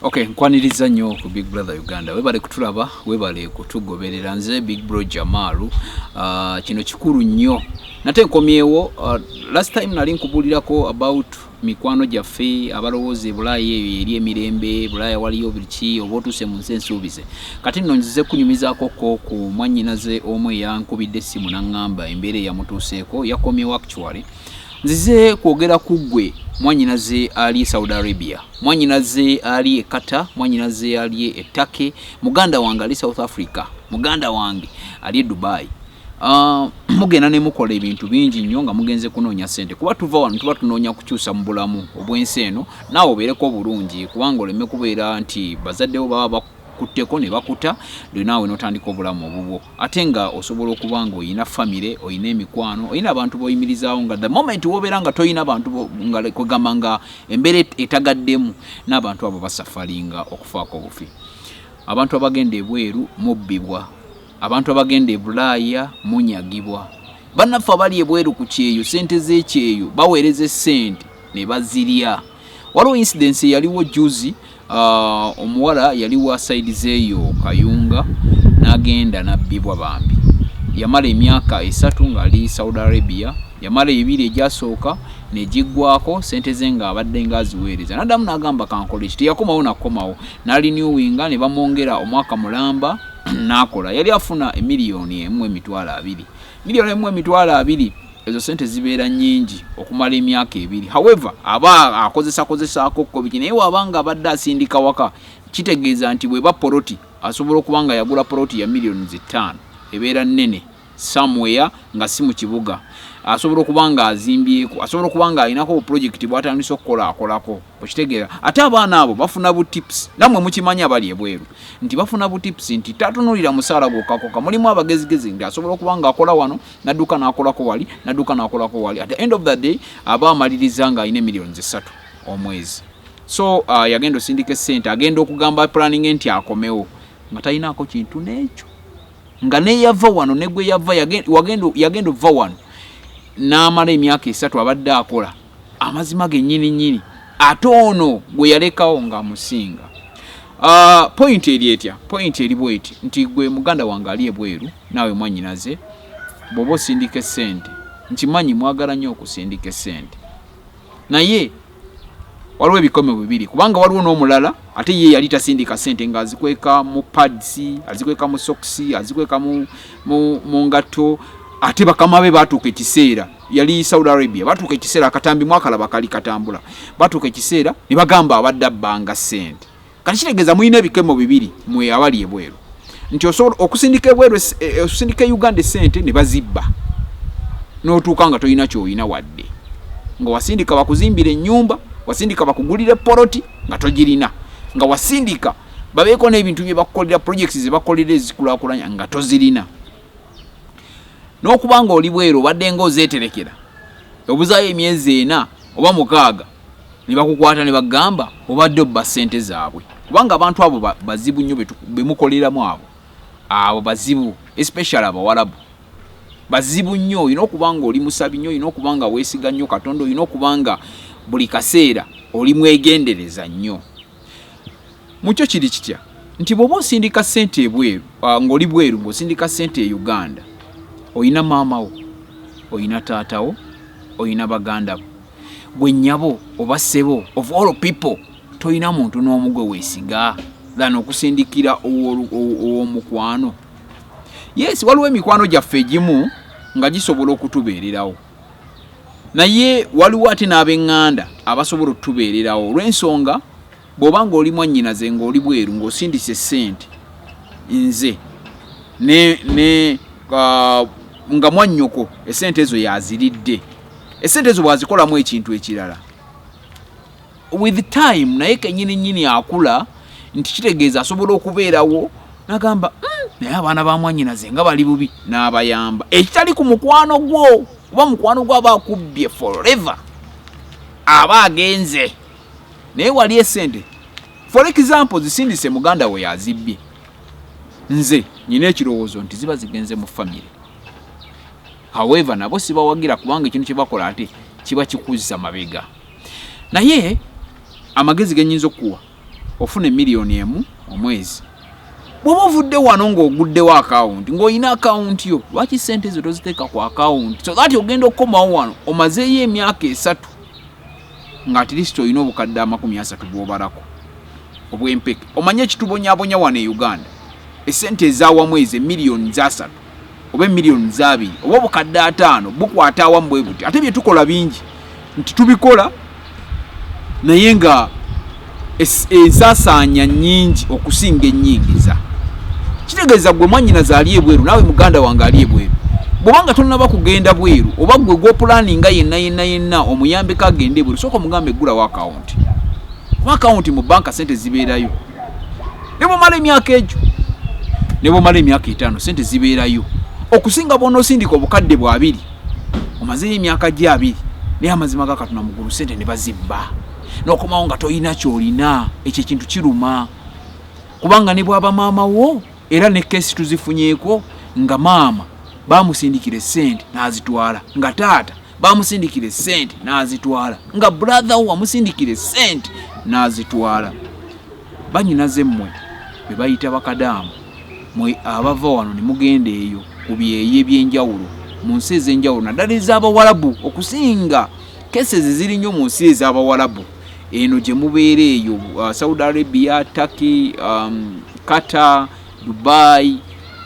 Okay, nkwaniriza nnyo ku Big Brother Uganda. Webale kutulaba, webale kutugoberera. Nze Big Bro Jamalu. Kino kikulu nnyo. Nate nkomyewo. Last time nali nkubuulirako about mikwano gyaffe abalowooza e Bulaaya eyo eri emirembe, Bulaaya waliyo biki, oba otuuse mu nsi ensuubize. Kati nno nzize kunyumizaako ko ku mwannyinaze omu eyankubidde essimu n'aŋŋamba embeera eyamutuuseeko. Yakomyewo actually. Nzize kwogera ku ggwe mwannyinaze ali e Saudi Arabia, mwannyinaze ali e Qatar, mwannyinaze ali e Turkey, muganda wange ali South Africa, muganda wange ali e Dubai. Mugenda ne mukola ebintu bingi nnyo nga mugenze kunoonya ssente, kuba tuva wano tuba tunoonya kukyusa mu bulamu obw'ensi eno, naawe obeereko obulungi, kubanga oleme kubeera nti bazadde bo baba bakutteko ne bakuta, naawe n'otandika obulamu obubwo, ate nga osobola okuba nga oyina famire, oyina emikwano, oyina abantu b'oyimirizaawo, nga the moment wobeera nga toyina bantu, nga kwegamba nga embeera etagaddemu, n'abantu abo basafalinga okufaako obufi. Abantu abagenda ebweru mubbibwa, abantu abagenda e Bulaaya munyagibwa. Bannaffe abali ebweru ku kyeyo, sente z'ekyeyo baweereza essente ne bazirya. Waliwo incidence eyaliwo juzi. Omuwala yali wa side z'eyo Kayunga, n'agenda n'abbibwa bambi. Yamala emyaka 3 ng'ali Saudi Arabia. Yamala 2 egyasooka negiggwako, sente ze ng'abadde ng'aziweereza. Naddamu n'agamba, "Kankole ki?" Teyakomawo, nakomawo n'arenewinga ne bamwongera omwaka mulamba n'akola. Yali afuna 1,200,000. 1,200,000, ezo sente zibeera nnyingi okumala emyaka 2. However, aba akozesa kozesaako ko biki, naye wabanga abadde asindika waka, kitegeeza nti bweba poloti, asobola okuba nga yagula poloti ya miliyoni 5, ebeera nnene, somewhere nga si mu kibuga. Asobola okuba nga azimbyeko, asobola okuba nga alinako project bwatandise okukola, akolako, okitegeera. Ate abaana abo bafuna bu tips, nammwe mukimanyi abali ebweru nti bafuna bu tips, nti tatunulira musaala gwokkakoka. Mulimu abagezigezi nti asobola okuba nga akola wano, nadduka n'akolako wali, nadduka n'akolako wali. At the end of the day aba amaliriza nga alina 3 million omwezi. So yagenda osindika esente, agenda okugamba planning nti akomewo nga talinaako kintu n'ekyo, nga neyava wano negwe yava yagenda ova wano n'amala emyaka 3 abadde akola amazima gennyini nnyini, ate ono gwe yalekawo ng'amusinga. Point eri etya? Point eri bweti nti gwe muganda wange ali ebweru, naawe mwannyinaze, bw'oba osindika essente, nkimanyi mwagala nnyo okusindika essente, naye waliwo ebikome bibiri, kubanga waliwo n'omulala ate ye yali tasindika sente, ng'azikweka mu pads, azikweka mu socks, azikweka mu ngatto. Ate bakama be batuuka ekiseera, yali Saudi Arabia, batuuka ekiseera, akatambi mwakalaba kali katambula, batuuka ekiseera ne bagamba abadde abbanga sente. Kati kitegeeza mulina ebikemo bibiri mwe abali ebweru, nti osobola okusindika ebweru, osindika e Uganda esente ne bazibba, n'otuuka nga tolina kyolina, wadde nga wasindika bakuzimbira ennyumba, wasindika bakugulira poloti nga togirina, nga wasindika babeeko n'ebintu bye bakukolera, projects ze bakolera ezikulaakulanya nga tozirina. N'okuba nga oli bweru, obadde nga ozeeterekera, obuzaayo emyezi 4 oba 6, ne bakukwata ne bagamba obadde obba ssente zaabwe, kubanga abantu abo bazibu nnyo bemukoleramu. Abo bazibu, especially Abawalabu bazibu nnyo. Olina okuba nga oli musabi nnyo, olina okuba nga weesiga nnyo Katonda, olina okuba nga buli kaseera oli mwegendereza nnyo. Mukyo kiri kitya nti bw'oba osindika ssente ebweru, ng'oli bweru ng'osindika ssente e Uganda, oyina maama wo, oyina taata wo, oyina baganda bo, gwe nnyabo oba ssebo, of all people toyina muntu n'omu gwe weesiga than okusindikira ow'omukwano? Yes, waliwo emikwano gyaffe egimu nga gisobola okutubeererawo, naye waliwo ate n'ab'eŋŋanda abasobola okutubeererawo, olw'ensonga bw'oba ng'oli mwannyinaze ng'oli bweru ng'osindise essente, nze ne nga mwannyoko essente ezo yaziridde, essente ezo bw'azikolamu ekintu ekirala with time, naye kenyini nyini akula nti kitegeeza asobola okubeerawo nagamba, naye abaana ba mwannyinaze nga bali bubi," n'abayamba, ekitali ku mukwano gwo, kuba mukwano gwo aba akubbye forever, aba agenze. Naye wali esente, for example, zisindise muganda we yazibbye, nze nyina ekirowoozo nti ziba zigenze mu famire. However, nabo sibawagira, kubanga ekintu kyebakola ate kiba kikuzza mabega. Naye amagezi genyinza okuwa, Ofuna 1 million omwezi. Bw'oba ovudde wano ng'oguddewo akawunti, ng'olina akawunti yo, lwaki sente ezo toziteeka ku akawunti, so that ogenda okukomawo wano omazeeyo emyaka 3 nga at least olina obukadde 30 bw'obalako obw'empeke? Omanye ekitubonyabonya wano e Uganda, esente ezawamu ezo 3 million oba 2 million oba obukadde 50 bukwata awamu bwe buti. Ate bye tukola bingi nti tubikola naye nga ensaasaanya nnyingi okusinga ennyingiza. Kitegeeza gwe mwannyinaze ali ebweru, naawe muganda wange ali ebweru, bw'obanga tonnaba kugenda bweru, oba gwe gw'oplanninga yenna yenna yenna omuyambeko agende ebweru, sooka omugambe eggulawo akawunti, kuba akawunti mu banka sente zibeerayo ne bwomala emyaka egyo, ne bwomala emyaka 5, sente zibeerayo okusinga bw'onoosindika obukadde bwabiri omazeyo emyaka gye 20, naye amazima ga Katonda mugulu sente ne bazibba, n'okomawo nga toyina kyolina. Ekyo ekintu kiruma, kubanga ne bwaba maama wo, era ne case tuzifunyeeko nga maama bamusindikira esente n'azitwala, nga taata bamusindikira esente n'azitwala, nga brother wo wamusindikira esente n'azitwala. Banyinaze mmwe be bayita bakadaamu, mwe abava wano ne mugenda eyo ku byeyo ebyenjawulo mu nsi ez'enjawulo, naddala ez'Abawalabu, okusinga cases ziri nnyo mu nsi ez'Abawalabu eno gye mubeera eyo, Saudi Arabia, Turkey, Qatar, Dubai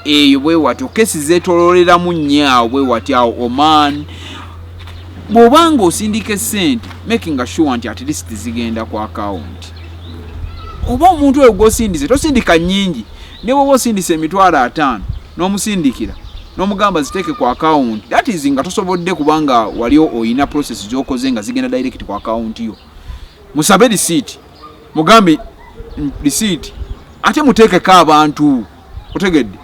eyo bwe watyo, case zeetolooleramu nnyo awo bwe watyo awo Oman. Bw'obanga osindika essente, making sure nti at least zigenda ku akawunti oba omuntu oyo gw'osindise. Tosindika nnyingi, ne bw'oba osindise 50,000 n'omusindikira n'omugamba ziteeke ku akawunti, that is nga tosobodde, kubanga wali oyina process z'okoze nga zigenda direct ku akawunti yo. Musabe receipt, mugambe receipt, ate muteekeko abantu. Otegedde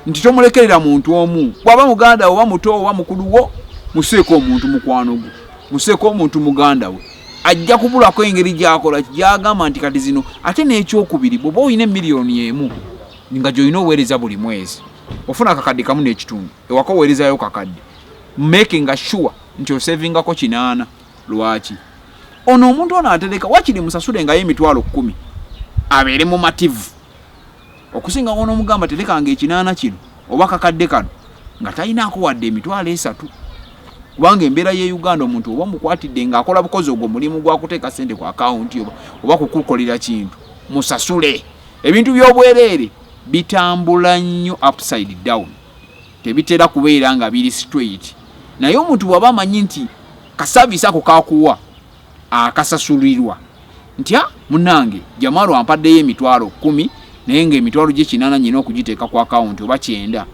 nti tomulekerera muntu omu, bw'aba muganda oba muto oba mukulu wo, museeko omuntu mukwano gwo, museeko omuntu muganda we, ajja kubulako engeri gyakola gyagamba nti kati zino. Ate n'ekyokubiri, bw'oba olina 1 million nga gy'olina oweereza buli mwezi, ofuna akakadde kamu n'ekitundu ewaka, oweerezayo kakadde, making sure nti osavingako 8. Lwaki ono omuntu ono atereka? Wakiri musasule ngayo 10,000 abeere mumativu, okusinga ono omugamba terekanga 8 kino oba kakadde kano nga talinaako wadde 30,000. Kubanga embeera ye Uganda, omuntu oba omukwatidde ng'akola bukozi, ogwo mulimu gwa kuteeka sente ku akawunti oba kukukolera kintu, musasule. Ebintu by'obwereere bitambula nnyo upside down, tebitera kubeera nga biri straight. Naye omuntu bw'aba amanyi nti kaservice ako kakuwa akasasulirwa, nti a munange Jamalu ampaddeyo 10,000, naye nga emitwalo gye 8 nyina okugiteeka ku akawunti oba 90,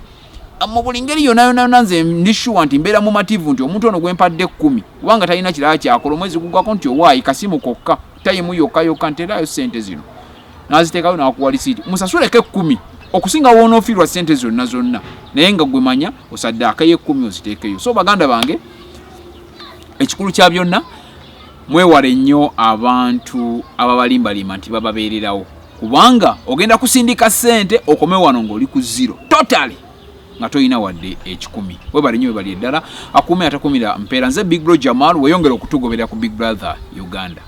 mu buli ngeri yonna yonna yonna nze ndi sure nti mbeera mumativu nti omuntu ono gwe mpadde 10, kubanga talina kirala kyakola, omwezi gugwako nti owaayi kasimu kokka, time yokka yokka, nteerayo sente zino, n'aziteekayo n'akuwa risiiti, musasuleko 10 okusinga wonoofiirwa sente zonna zonna, naye nga gwe manya osaddaakayo 10 oziteekeyo. So baganda bange, ekikulu kya byonna, mwewale nnyo abantu ababalimbalimba nti bababeererawo, kubanga ogenda kusindika ssente okome wano ng'oli ku zero totally, nga tolina wadde 100. Webale nnyo, webali eddala, akuume atakumira mpeera. Nze Big Bro Jamal, weyongera okutugoberera ku Big Brother Uganda.